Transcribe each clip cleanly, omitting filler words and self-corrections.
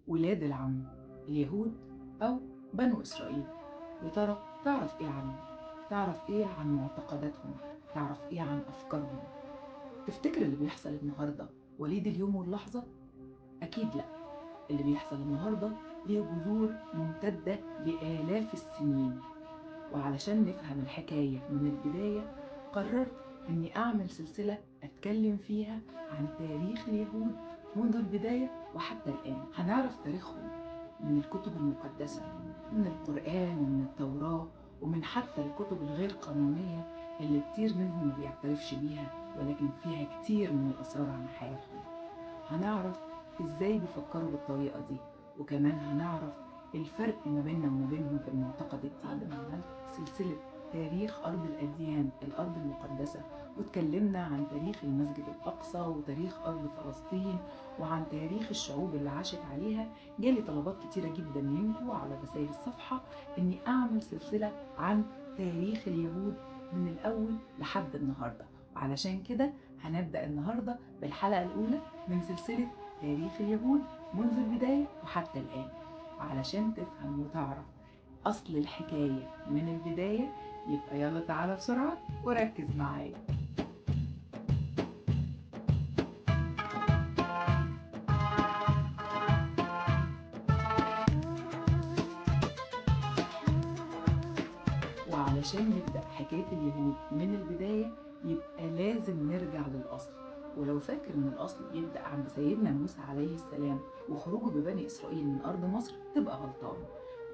ولاد العم اليهود أو بنو إسرائيل. يا ترى تعرف إيه عنهم؟ تعرف إيه عن معتقداتهم؟ تعرف إيه عن أفكارهم؟ تفتكر اللي بيحصل النهاردة وليد اليوم واللحظة؟ أكيد لأ. اللي بيحصل النهاردة ليه جذور ممتدة لآلاف السنين. وعلشان نفهم الحكاية من البداية قررت إني أعمل سلسلة أتكلم فيها عن تاريخ اليهود منذ البداية وحتى الآن. هنعرف تاريخهم من الكتب المقدسة، من القرآن ومن التوراة، ومن حتى الكتب الغير قانونية اللي كتير منهم ما بيعترفش بيها، ولكن فيها كتير من الأسرار عن حياتهم. هنعرف إزاي بيفكروا بالطريقة دي، وكمان هنعرف الفرق ما بيننا وما بينهم في المعتقد الديني. بعد ما عملت سلسلة تاريخ أرض الأديان، الأرض المقدسة، واتكلمنا عن تاريخ المسجد الأقصى وتاريخ أرض فلسطين وعن تاريخ الشعوب اللي عاشت عليها، جالي طلبات كتيرة جدا منكم على رسائل الصفحة إني أعمل سلسلة عن تاريخ اليهود من الأول لحد النهاردة. وعلشان كده هنبدأ النهاردة بالحلقة الأولى من سلسلة تاريخ اليهود منذ البداية وحتى الآن. وعلشان تفهم وتعرف أصل الحكاية من البداية يبقى يلا تعالى بسرعة وركز معايا. وعلشان نبدأ حكاية اليهود من البداية يبقى لازم نرجع للأصل. ولو فاكر إن الأصل بيبدأ عند سيدنا موسى عليه السلام وخروجه ببني إسرائيل من أرض مصر تبقى غلطان،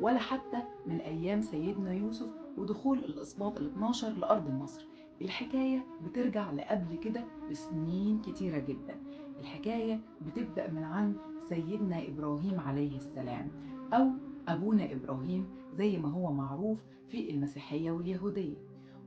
ولا حتى من أيام سيدنا يوسف ودخول الأسباط ال12 لأرض مصر. الحكاية بترجع لقبل كده بسنين كتيرة جدا. الحكاية بتبدأ من عند سيدنا إبراهيم عليه السلام، أو أبونا إبراهيم زي ما هو معروف في المسيحية واليهودية.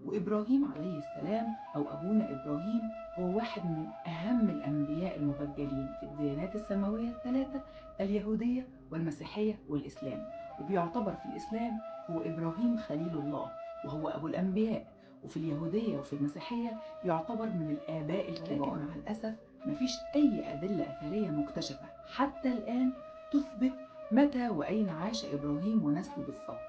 وإبراهيم عليه السلام أو أبونا إبراهيم هو واحد من أهم الأنبياء المبجلين في الديانات السماوية الثلاثة، اليهودية والمسيحية والإسلام. وبيعتبر في الإسلام هو إبراهيم خليل الله وهو أبو الأنبياء، وفي اليهودية وفي المسيحية يعتبر من الآباء الكبار. لكن مع الأسف مفيش أي أدلة أثرية مكتشفة حتى الآن تثبت متى وأين عاش إبراهيم ونسله بالضبط.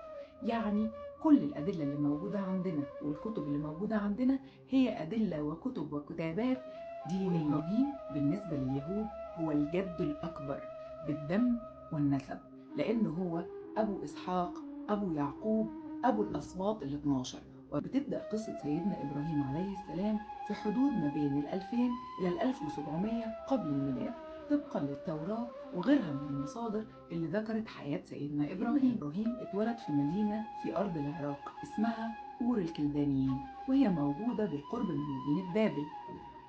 يعني كل الأدلة اللي موجودة عندنا والكتب اللي موجودة عندنا هي أدلة وكتب وكتابات دينية. إبراهيم بالنسبة لليهود هو الجد الأكبر بالدم والنسب، لأنه هو أبو إسحاق، أبو يعقوب، أبو الأسباط ال12. وبتبدأ قصة سيدنا إبراهيم عليه السلام في حدود ما بين 2000 إلى 1700 قبل الميلاد طبقا للتوراة وغيرها من المصادر اللي ذكرت حياة سيدنا إبراهيم. إبراهيم اتولد في مدينة في أرض العراق اسمها أور الكلدانيين، وهي موجودة بالقرب من مدينة بابل.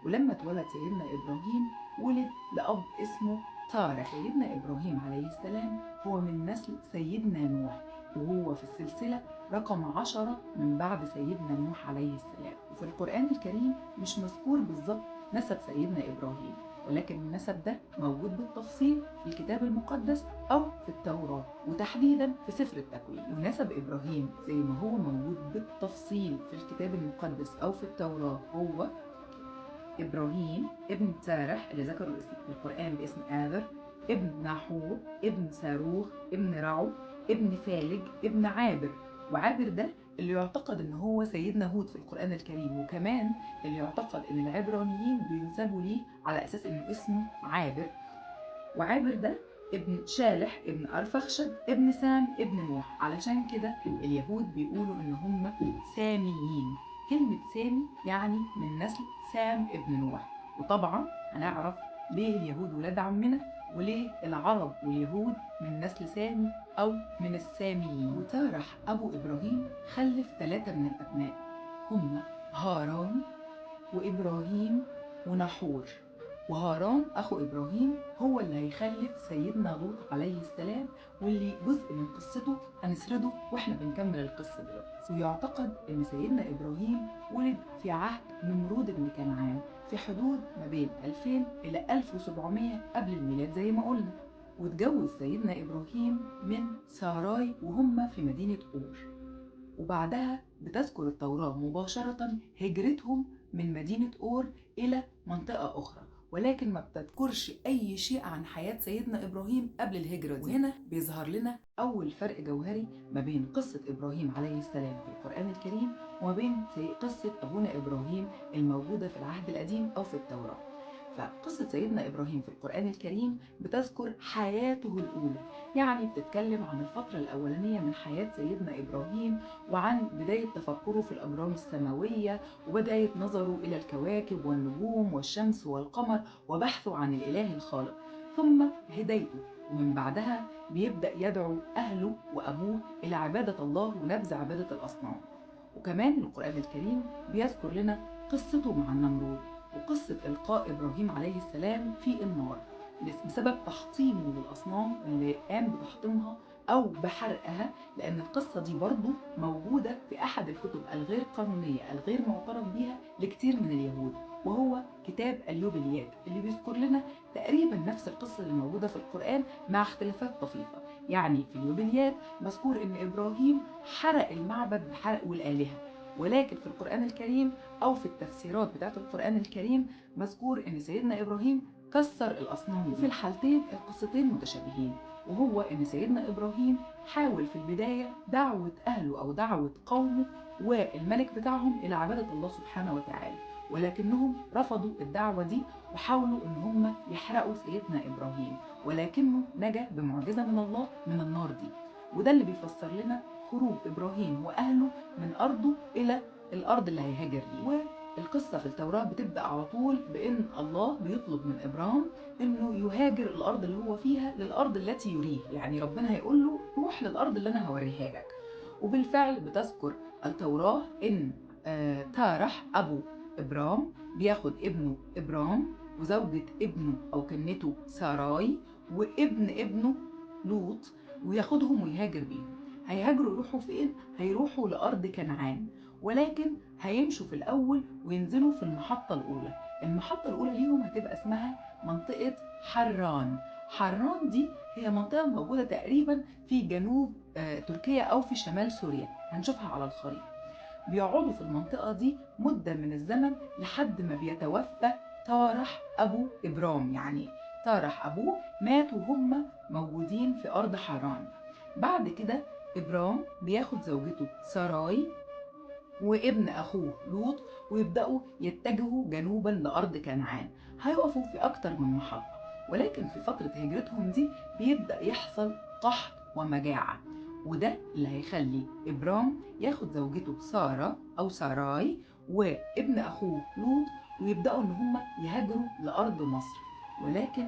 ولما اتولد سيدنا إبراهيم ولد لأب اسمه تارح. سيدنا إبراهيم عليه السلام هو من نسل سيدنا نوح، وهو في السلسلة رقم 10 من بعد سيدنا نوح عليه السلام. وفي القرآن الكريم مش مذكور بالظبط نسب سيدنا إبراهيم، ولكن النسب ده موجود بالتفصيل في الكتاب المقدس أو في التوراة، وتحديدا في سفر التكوين. ونسب إبراهيم زي ما هو موجود بالتفصيل في الكتاب المقدس أو في التوراة هو إبراهيم ابن تارح اللي ذكره في القرآن باسم آذر، ابن ناحور، ابن صاروخ، ابن رعو، ابن فالج، ابن عابر. وعابر ده اللي يعتقد ان هو سيدنا هود في القرآن الكريم، وكمان اللي يعتقد ان العبرانيين بينسبوا ليه على اساس انه اسمه عابر. وعابر ده ابن شالح، ابن أرفخشد، ابن سام، ابن نوح. علشان كده اليهود بيقولوا ان هم ساميين. كلمة سامي يعني من نسل سام ابن نوح. وطبعا هنعرف ليه اليهود ولاد عمنا، وليه العرب واليهود من نسل سامي أو من الساميين. وتارح أبو إبراهيم خلف 3 من الأبناء هم هاران وإبراهيم وناحور. وهاران أخو إبراهيم هو اللي هيخلف سيدنا لوط عليه السلام، واللي جزء من قصته هنسرده وإحنا بنكمل القصة دلوقتي. ويعتقد إن سيدنا إبراهيم ولد في عهد نمرود بن كنعان في حدود ما بين 2000 إلى 1700 قبل الميلاد زي ما قلنا. واتجوز سيدنا إبراهيم من ساراي وهم في مدينة أور. وبعدها بتذكر التوراة مباشرة هجرتهم من مدينة أور إلى منطقة أخرى، ولكن ما بتذكرش أي شيء عن حياة سيدنا إبراهيم قبل الهجرة دي. وهنا بيظهر لنا أول فرق جوهري ما بين قصة إبراهيم عليه السلام في القرآن الكريم وما بين قصة أبونا إبراهيم الموجودة في العهد القديم أو في التوراة. فقصة سيدنا إبراهيم في القرآن الكريم بتذكر حياته الأولى، يعني بتتكلم عن الفترة الأولانية من حياة سيدنا إبراهيم وعن بداية تفكره في الأجرام السماوية وبداية نظره إلى الكواكب والنجوم والشمس والقمر وبحثه عن الإله الخالق، ثم هدايته، ومن بعدها بيبدأ يدعو أهله وأبوه إلى عبادة الله ونبذ عبادة الأصنام. وكمان القرآن الكريم بيذكر لنا قصته مع النمرود وقصة إلقاء إبراهيم عليه السلام في النار بسبب تحطيمه للأصنام اللي قام بتحطيمها أو بحرقها، لأن القصة دي برضو موجودة في أحد الكتب الغير قانونية الغير معترف بيها لكتير من اليهود، وهو كتاب اليوبليات اللي بيذكر لنا تقريبا نفس القصة اللي موجودة في القرآن مع اختلافات طفيفة. يعني في اليوبليات مذكور إن إبراهيم حرق المعبد بحرقه الآلهة، ولكن في القرآن الكريم أو في التفسيرات بتاعت القرآن الكريم مذكور إن سيدنا إبراهيم كسر الأصنام. وفي الحالتين القصتين متشابهين، وهو إن سيدنا إبراهيم حاول في البداية دعوة أهله أو دعوة قومه والملك بتاعهم إلى عبادة الله سبحانه وتعالى، ولكنهم رفضوا الدعوة دي وحاولوا إن هم يحرقوا سيدنا إبراهيم، ولكنه نجا بمعجزة من الله من النار دي. وده اللي بيفسر لنا خروج إبراهيم وأهله من أرضه إلى الأرض اللي هيهاجر ليها. والقصة في التوراة بتبدأ على طول بإن الله بيطلب من إبراهيم إنه يهاجر الأرض اللي هو فيها للأرض التي يريه، يعني ربنا هيقول له روح للأرض اللي أنا هوريها لك. وبالفعل بتذكر التوراة إن تارح أبو إبرام بياخد ابنه إبرام وزوجة ابنه أو كنته ساراي وابن ابنه لوط وياخدهم ويهاجر بيهم. هيهاجروا يروحوا فين؟ هيروحوا لأرض كنعان، ولكن هيمشوا في الأول وينزلوا في المحطة الأولى. المحطة الأولى ليهم هتبقى اسمها منطقة حران. حران دي هي منطقة موجودة تقريبا في جنوب تركيا أو في شمال سوريا، هنشوفها على الخريطة. بيقعدوا في المنطقة دي مدة من الزمن لحد ما بيتوفى تارح أبو إبرام، يعني تارح أبوه مات وهم موجودين في أرض حران. بعد كده إبرام بياخد زوجته ساراي وابن أخوه لوط ويبدأوا يتجهوا جنوبا لأرض كنعان. هيقفوا في أكتر من محطة، ولكن في فترة هجرتهم دي بيبدأ يحصل قحط ومجاعة، وده اللي هيخلي إبرام ياخد زوجته سارة أو ساراي وابن أخوه لوط ويبدأوا إن هم يهاجروا لأرض مصر. ولكن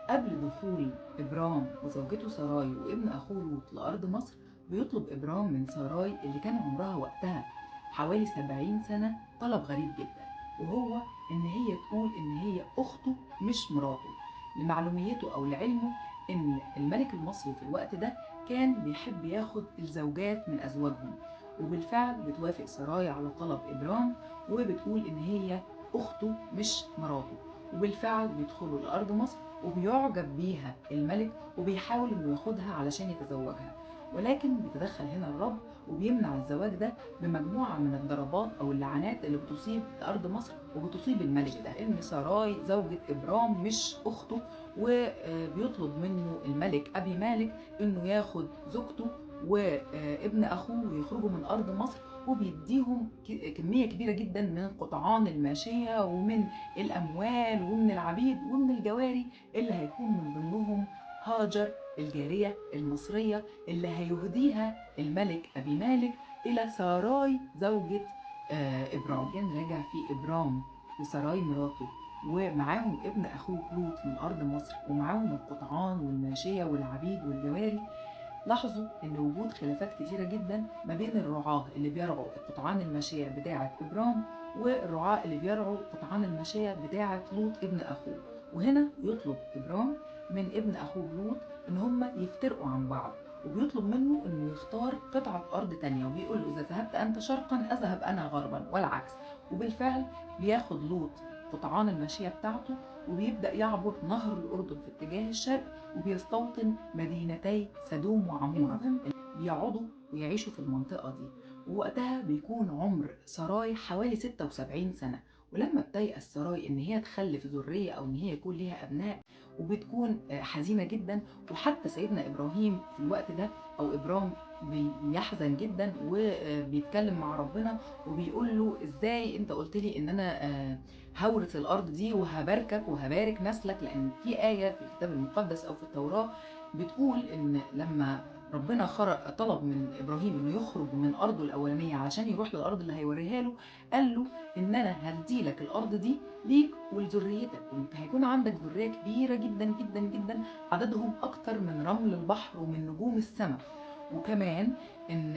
قبل دخول إبرام وزوجته ساراي وابن أخوه لوط لأرض مصر، بيطلب إبرام من ساراي اللي كان عمرها وقتها حوالي 70 سنة طلب غريب جدا، وهو إن هي تقول إن هي أخته مش مراته. لمعلوميته أو لعلمه إن الملك المصري في الوقت ده كان بيحب ياخد الزوجات من أزواجهم، وبالفعل بتوافق ساراي على طلب إبرام وبتقول إن هي أخته مش مراته. وبالفعل بيدخلوا لأرض مصر وبيعجب بيها الملك وبيحاول إنه ياخدها علشان يتزوجها، ولكن بيتدخل هنا الرب وبيمنع الزواج ده بمجموعة من الضربات أو اللعنات اللي بتصيب أرض مصر وبتصيب الملك ده. إن ساراي زوجة إبرام مش أخته، وبيطلب منه الملك أبي مالك إنه ياخد زوجته وابن أخوه ويخرجوا من أرض مصر، وبيديهم كمية كبيرة جدا من قطعان الماشية ومن الأموال ومن العبيد ومن الجواري اللي هيكون من ضمنهم هاجر الجارية المصرية اللي هيهديها الملك أبي مالك إلى ساراي زوجة إبرام. كان راجع في إبرام وساراي مراته ومعاهم ابن أخوه لوط من أرض مصر ومعاهم القطعان والماشية والعبيد والجواري. لاحظوا إن وجود خلافات كتيرة جدا ما بين الرعاة اللي بيرعوا القطعان الماشية بتاعة إبرام والرعاة اللي بيرعوا قطعان الماشية بتاعة لوط ابن أخوه. وهنا يطلب إبرام من ابن أخوه لوط إن هم يفترقوا عن بعض، وبيطلب منه إنه يختار قطعة أرض تانية، وبيقول له إذا ذهبت أنت شرقا أذهب أنا غربا والعكس. وبالفعل بياخد لوط قطعان الماشية بتاعته وبيبدأ يعبر نهر الأردن في اتجاه الشرق وبيستوطن مدينتي سدوم وعمورة. بيقعدوا ويعيشوا في المنطقة دي، ووقتها بيكون عمر ساراي حوالي 76 سنة، ولما بتيأس سراي ان هي تخلف ذرية او ان هي يكون ليها ابناء، وبتكون حزينة جدا. وحتى سيدنا ابراهيم في الوقت ده او ابرام بيحزن جدا وبيتكلم مع ربنا وبيقول له ازاي انت قلت لي ان انا هورث الارض دي وهباركك وهبارك نسلك، لان في آية في الكتاب المقدس او في التوراة بتقول ان لما ربنا طلب من ابراهيم انه يخرج من ارضه الاولانية عشان يروح للارض اللي هيوريها له، قال له ان انا هدي لك الارض دي ليك ولذريتك، وانت هيكون عندك ذرية كبيرة جدا جدا جدا عددهم اكتر من رمل البحر ومن نجوم السماء، وكمان ان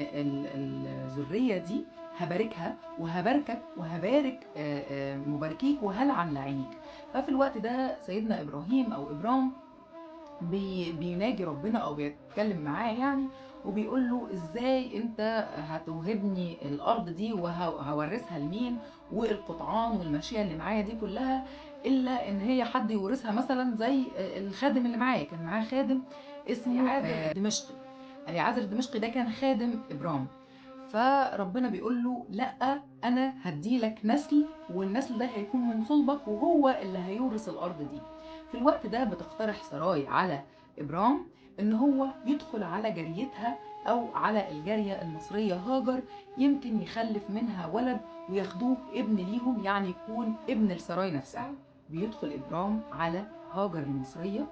الذرية دي هباركها وهباركك وهبارك مباركيك وهلعن لعينيك. ففي الوقت ده سيدنا ابراهيم او ابرام بيناجي ربنا او بيتكلم معاه يعني، وبيقول له ازاي انت هتوهبني الارض دي وهورثها لمين، والقطعان والماشية اللي معايا دي كلها، الا ان هي حد يورثها مثلا زي الخادم اللي معايا. كان معاه خادم اسمه دمشقي، اليعازر الدمشقي ده كان خادم ابرام. فربنا بيقول له لا، انا هديلك نسل، والنسل ده هيكون من صلبك وهو اللي هيورث الارض دي. في الوقت ده بتقترح سراي على ابرام ان هو يدخل على جاريتها او على الجارية المصرية هاجر، يمكن يخلف منها ولد وياخدوه ابن ليهم، يعني يكون ابن لسراي نفسها. بيدخل ابرام على هاجر المصرية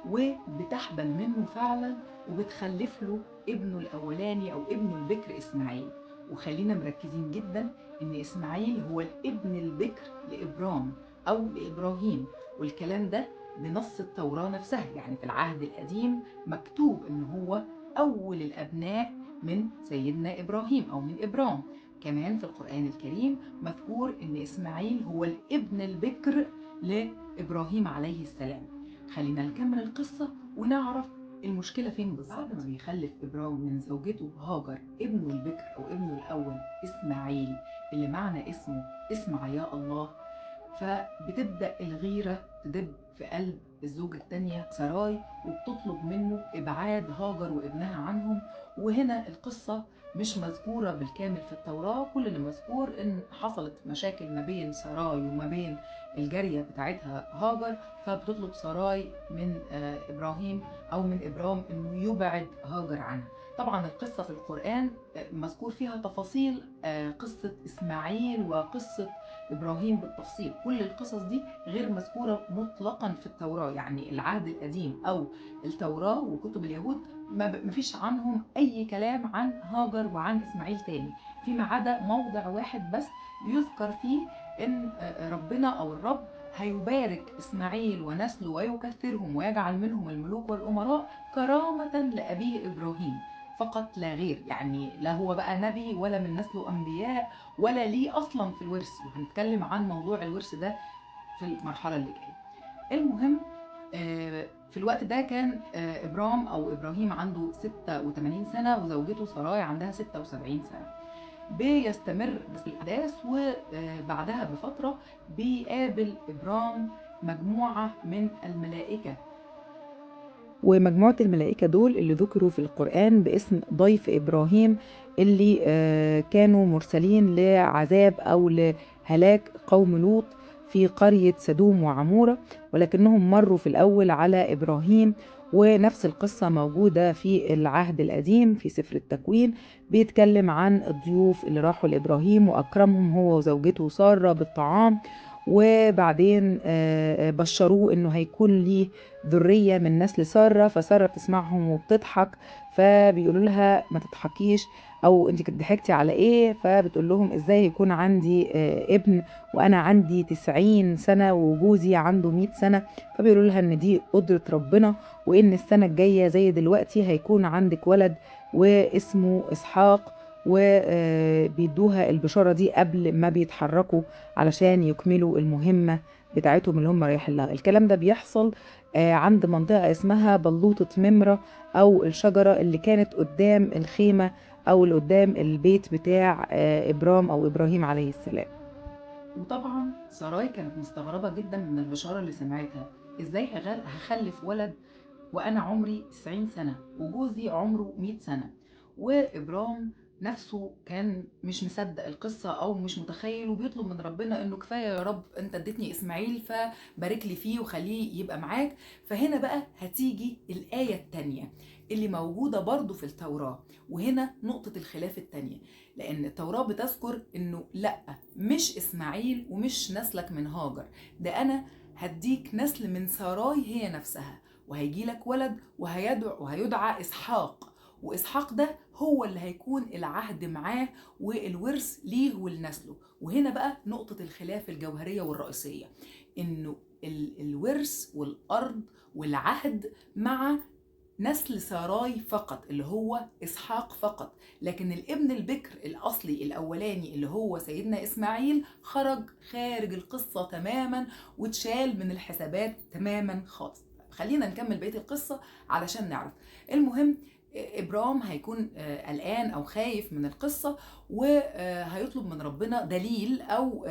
وبتحبل منه فعلا، وبتخلف له ابنه الاولاني او ابنه البكر اسماعيل. وخلينا مركزين جدا ان اسماعيل هو الابن البكر لابرام او لابراهيم، والكلام ده بنص التوراة نفسها، يعني في العهد القديم مكتوب ان هو اول الابناء من سيدنا ابراهيم او من ابرام. كمان في القرآن الكريم مذكور ان اسماعيل هو الابن البكر لابراهيم عليه السلام. خلينا نكمل القصة ونعرف المشكلة فين بالظبط. بعد ما بيخلف إبرام من زوجته هاجر ابنه البكر أو ابنه الأول إسماعيل، اللي معنى اسمه اسمع يا الله، فبتبدأ الغيرة تدب في قلب الزوجة التانية سراي، وبتطلب منه إبعاد هاجر وابنها عنهم. وهنا القصة مش مذكورة بالكامل في التوراة، كل اللي مذكور إن حصلت مشاكل ما بين سراي وما بين الجارية بتاعتها هاجر، فبتطلب سراي من إبراهيم أو من إبرام إنه يبعد هاجر عنها. طبعا القصة في القرآن مذكور فيها تفاصيل قصة إسماعيل وقصة إبراهيم بالتفصيل، كل القصص دي غير مذكورة مطلقا في التوراة، يعني العهد القديم أو التوراة وكتب اليهود ما فيش عنهم أي كلام عن هاجر وعن إسماعيل تاني، فيما عدا موضع واحد بس يذكر فيه إن ربنا أو الرب هيبارك إسماعيل ونسله ويكثرهم ويجعل منهم الملوك والأمراء كرامة لأبيه إبراهيم فقط لا غير، يعني لا هو بقى نبي ولا من نسله أنبياء ولا ليه أصلا في الورث، وهنتكلم عن موضوع الورث ده في المرحلة اللي جاية. المهم في الوقت ده كان إبرام أو إبراهيم عنده 86 سنة وزوجته سراي عندها 76 سنة. بيستمر الأحداث، وبعدها بفترة بيقابل إبرام مجموعة من الملائكة، ومجموعة الملائكة دول اللي ذكروا في القرآن باسم ضيف إبراهيم، اللي كانوا مرسلين لعذاب أو لهلاك قوم لوط في قرية سدوم وعمورة، ولكنهم مروا في الأول على إبراهيم. ونفس القصة موجودة في العهد القديم في سفر التكوين، بيتكلم عن الضيوف اللي راحوا لإبراهيم وأكرمهم هو وزوجته سارة بالطعام، وبعدين بشروه انه هيكون ليه ذرية من نسل سارة، فسارة بتسمعهم وبتضحك، فبيقولوا لها ما تضحكيش او انت كنت ضحكتي على ايه، فبتقول لهم ازاي يكون عندي ابن وانا عندي 90 سنة وجوزي عنده 100 سنة، فبيقولوا لها ان دي قدرة ربنا، وان السنة الجاية زي دلوقتي هيكون عندك ولد واسمه اسحاق، وبيدوها البشارة دي قبل ما بيتحركوا علشان يكملوا المهمة بتاعتهم اللي هم رايحين لها. الكلام ده بيحصل عند منطقة اسمها بلوطة ممرة، أو الشجرة اللي كانت قدام الخيمة أو اللي قدام البيت بتاع إبرام أو إبراهيم عليه السلام. وطبعا سراي كانت مستغربة جدا من البشارة اللي سمعتها، إزاي هخلف ولد وأنا عمري 90 سنة وجوزي عمره 100 سنة. وإبرام نفسه كان مش مصدق القصة أو مش متخيل، وبيطلب من ربنا إنه كفاية يا رب أنت اديتني إسماعيل فبارك لي فيه وخليه يبقى معاك. فهنا بقى هتيجي الآية التانية اللي موجودة برضو في التوراة، وهنا نقطة الخلاف التانية، لأن التوراة بتذكر إنه لأ، مش إسماعيل ومش نسلك من هاجر، ده أنا هديك نسل من ساراي هي نفسها، وهيجي لك ولد وهيدعى إسحاق، وإسحاق ده هو اللي هيكون العهد معاه والورث ليه ولنسله. وهنا بقى نقطة الخلاف الجوهرية والرئيسية، إنه الورث والأرض والعهد مع نسل ساراي فقط اللي هو إسحاق فقط، لكن الابن البكر الأصلي الأولاني اللي هو سيدنا إسماعيل خرج خارج القصة تماما واتشال من الحسابات تماما خالص. خلينا نكمل بقية القصة علشان نعرف. المهم إبرام هيكون قلقان أو خايف من القصة، وهيطلب من ربنا دليل أو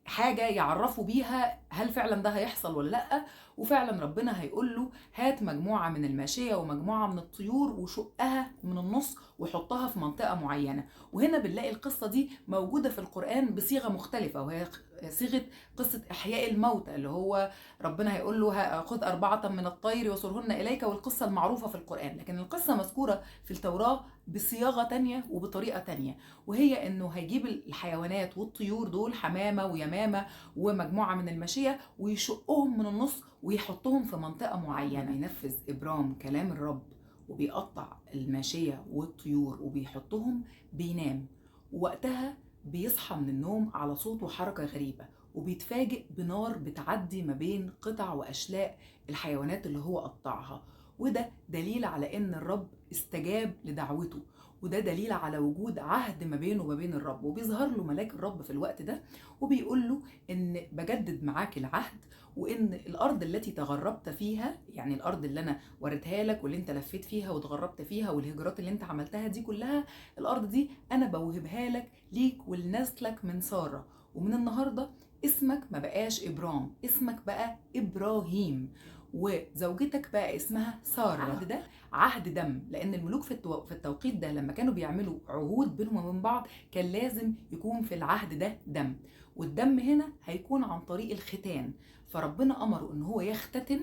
حاجة يعرفوا بيها هل فعلا ده هيحصل ولا لأ. وفعلا ربنا هيقول له هات مجموعة من الماشية ومجموعة من الطيور وشقها من النص وحطها في منطقة معينة. وهنا بنلاقي القصة دي موجودة في القرآن بصيغة مختلفة، وهي صيغة قصة إحياء الموتى اللي هو ربنا هيقول له خذ 4 من الطير وصرهن إليك، والقصة المعروفة في القرآن. لكن القصة مذكورة في التوراة بصياغة تانية وبطريقة تانية، وهي إنه هيجيب الحيوانات والطيور دول حمامة ويمامة ومجموعة من الماشية ويشقهم من النص ويحطهم في منطقة معينة. ينفذ إبرام كلام الرب وبيقطع الماشية والطيور وبيحطهم، بينام، ووقتها بيصحى من النوم على صوت وحركة غريبة، وبيتفاجئ بنار بتعدي ما بين قطع وأشلاء الحيوانات اللي هو قطعها. وده دليل على إن الرب استجاب لدعوته، وده دليل على وجود عهد ما بينه وما بين الرب. وبيظهر له ملاك الرب في الوقت ده وبيقول له إن بجدد معاك العهد، وإن الأرض التي تغربت فيها، يعني الأرض اللي أنا وريتها لك واللي أنت لفيت فيها وتغربت فيها والهجرات اللي أنت عملتها دي كلها، الأرض دي أنا بوهبها لك، ليك ولنسلك من سارة. ومن النهاردة اسمك ما بقاش إبرام، اسمك بقى إبراهيم، وزوجتك بقى اسمها سارة. العهد ده عهد دم، لأن الملوك في التوقيت ده لما كانوا بيعملوا عهود بينهم وبين بعض كان لازم يكون في العهد ده دم، والدم هنا هيكون عن طريق الختان. فربنا أمره إن هو يختتن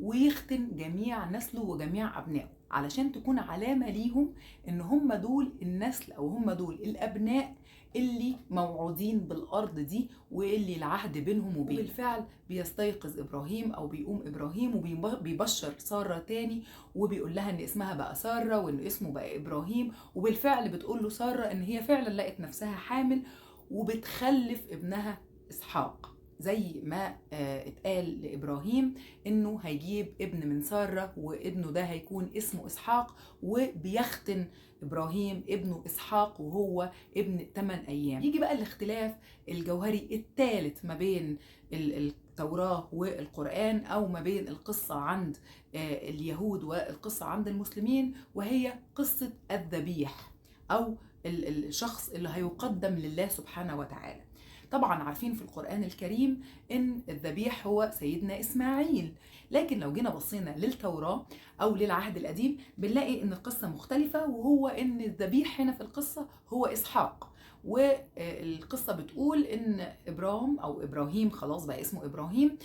ويختن جميع نسله وجميع أبنائه علشان تكون علامة ليهم إن هم دول النسل أو هم دول الأبناء اللي موعودين بالأرض دي واللي العهد بينهم وبين. وبالفعل بيستيقظ إبراهيم أو بيقوم إبراهيم وبيبشر سارة تاني وبيقول لها إن اسمها بقى سارة وإن اسمه بقى إبراهيم. وبالفعل بتقول له سارة إن هي فعلا لقت نفسها حامل وبتخلف ابنها إسحاق، زي ما اتقال لإبراهيم إنه هيجيب ابن من سارة وابنه ده هيكون اسمه إسحاق. وبيختن إبراهيم ابنه إسحاق وهو ابن 8 أيام. يجي بقى الاختلاف الجوهري الثالث ما بين التوراة والقرآن، أو ما بين القصة عند اليهود والقصة عند المسلمين، وهي قصة الذبيح أو الشخص اللي هيقدم لله سبحانه وتعالى. طبعا عارفين في القرآن الكريم إن الذبيح هو سيدنا إسماعيل، لكن لو جينا بصينا للتوراة أو للعهد القديم بنلاقي إن القصة مختلفة، وهو إن الذبيح هنا في القصة هو إسحاق. والقصة بتقول إن إبرام أو إبراهيم، خلاص بقى اسمه إبراهيم،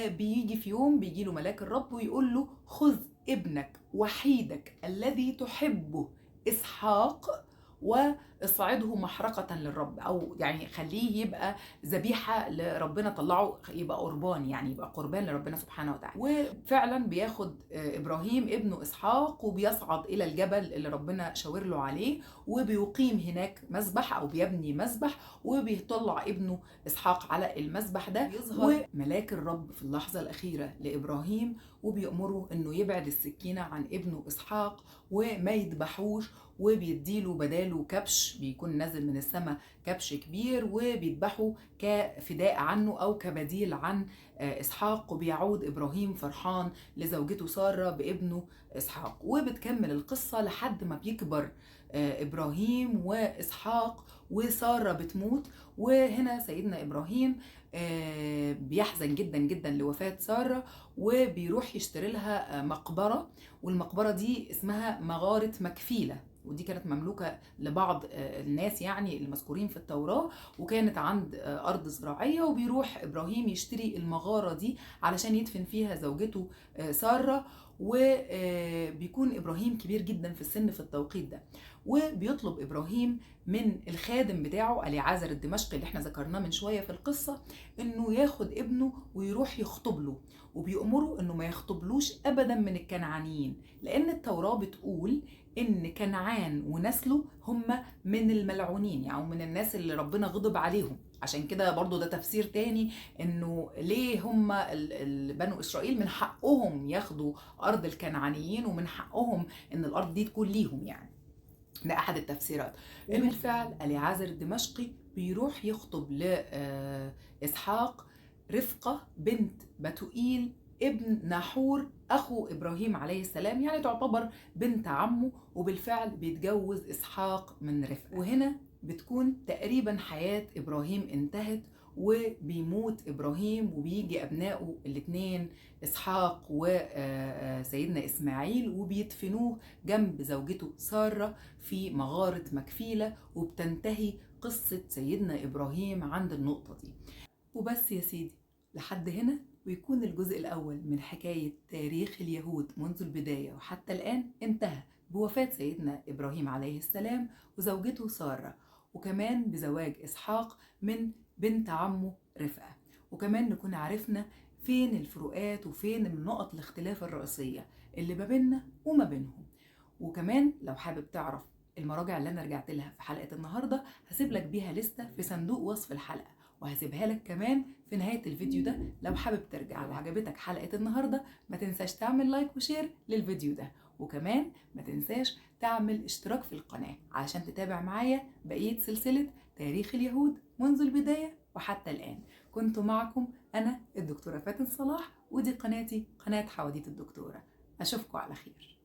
بيجي في يوم بيجي له ملاك الرب ويقول له خذ ابنك وحيدك الذي تحبه إسحاق واصعده محرقة للرب، او يعني خليه يبقى ذبيحة لربنا، طلعه يبقى قربان، يعني يبقى قربان لربنا سبحانه وتعالى. وفعلا بياخد ابراهيم ابنه اسحاق وبيصعد الى الجبل اللي ربنا شاور له عليه، وبيقيم هناك مذبح او بيبني مذبح، وبيطلع ابنه اسحاق على المذبح ده. يظهر ملاك الرب في اللحظة الأخيرة لابراهيم وبيأمره انه يبعد السكينة عن ابنه اسحاق وما يذبحوش، وبيديله بداله كبش، بيكون نازل من السماء كبش كبير، وبيذبحه كفداء عنه او كبديل عن اسحاق. وبيعود ابراهيم فرحان لزوجته سارة بابنه اسحاق. وبتكمل القصة لحد ما بيكبر ابراهيم واسحاق وسارة بتموت. وهنا سيدنا ابراهيم بيحزن جدا جدا لوفاة سارة، وبيروح يشتري لها مقبرة، والمقبرة دي اسمها مغارة مكفيلة. ودي كانت مملوكة لبعض الناس يعني المذكورين في التوراة، وكانت عند أرض زراعية. وبيروح إبراهيم يشتري المغارة دي علشان يدفن فيها زوجته سارة، وبيكون إبراهيم كبير جدا في السن في التوقيت ده. وبيطلب إبراهيم من الخادم بتاعه أليعازر الدمشقي اللي احنا ذكرناه من شوية في القصة إنه ياخد ابنه ويروح يخطب له، وبيأمره إنه ما يخطبلوش أبدا من الكنعانيين، لأن التوراة بتقول إن كنعان ونسله هم من الملعونين، يعني من الناس اللي ربنا غضب عليهم. عشان كده برضو ده تفسير تاني إنه ليه هم بنو إسرائيل من حقهم ياخدوا أرض الكنعانيين، ومن حقهم إن الأرض دي تكون ليهم يعني. ده أحد التفسيرات. وبالفعل أليعازر الدمشقي بيروح يخطب لإسحاق رفقة بنت بتوئيل ابن ناحور أخو إبراهيم عليه السلام، يعني تعتبر بنت عمه. وبالفعل بيتجوز إسحاق من رفقة. وهنا بتكون تقريبا حياة إبراهيم انتهت، وبيموت إبراهيم وبيجي أبنائه الاثنين إسحاق وسيدنا إسماعيل، وبيدفنوه جنب زوجته سارة في مغارة مكفيلة. وبتنتهي قصة سيدنا إبراهيم عند النقطة دي. وبس يا سيدي، لحد هنا ويكون الجزء الأول من حكاية تاريخ اليهود منذ البداية وحتى الآن انتهى بوفاة سيدنا إبراهيم عليه السلام وزوجته سارة، وكمان بزواج إسحاق من بنت عمه رفقة. وكمان نكون عرفنا فين الفروقات وفين النقط الاختلاف الرئيسية اللي ما بيننا وما بينهم. وكمان لو حابب تعرف المراجع اللي أنا رجعت لها في حلقة النهاردة هسيب لك بيها لستة في صندوق وصف الحلقة، وهسيبها لك كمان في نهاية الفيديو ده لو حابب ترجع. لو عجبتك حلقة النهاردة ما تنساش تعمل like و share للفيديو ده، وكمان ما تنساش تعمل اشتراك في القناة علشان تتابع معايا بقية سلسلة تاريخ اليهود منذ البداية وحتى الآن. كنت معكم أنا الدكتورة فاتن صلاح، ودي قناتي قناة حواديت الدكتورة. أشوفكم على خير.